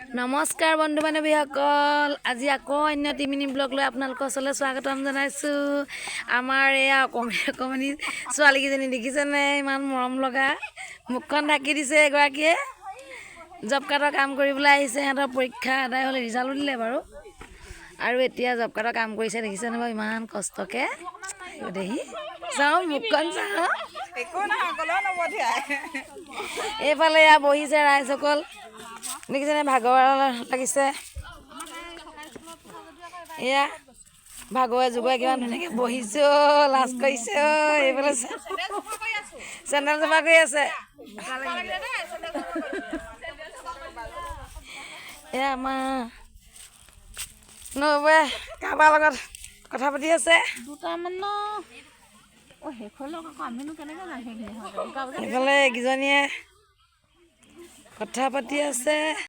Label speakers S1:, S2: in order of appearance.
S1: নমস্কাৰ বন্ধু বান্ধৱীসকল, আজি আকৌ অন্য এটি মিনি ব্লগ লৈ আপোনালোকৰ ওচৰলৈ স্বাগতম জনাইছোঁ। আমাৰ এয়া অকণমানি অকণমানি ছোৱালীকেইজনী দেখিছেনে? ইমান মৰম লগা, মুখখন ঢাকি দিছে। এগৰাকীয়ে জব কাৰ্ডৰ কাম কৰিবলৈ আহিছে। সিহঁতৰ পৰীক্ষা আদায় হ'লে, ৰিজাল্টো দিলে বাৰু, আৰু এতিয়া জব কাৰ্ডৰ কাম কৰিছে। দেখিছেনে বাৰু ইমান কষ্টকৈ? দেহি, চাওঁ, মুখখন চাওঁ।
S2: একো নহয়, ক'লেও নপঠিয়াই।
S1: এইফালে এয়া বহিছে ৰাইজসকল, দেখিছেনে? ভাগৰ লাগিছে। এয়া ভাগৰে যুগৰে কিমান ধুনীয়াকৈ বহিছে অ', লাজ কৰিছে অ'। এইফালে চেণ্ডেল চাফা কৰি আছে। এয়া আমাৰ নবৌৱে কাৰোবাৰ লগত কথা পাতি আছে।
S3: দুটামান অ শেষ হৈ লওক আকৌ, আমিনো কেনেকৈ যাম সেইখিনি?
S1: এইফালে এইকেইজনীয়ে কথা পাতি আছে।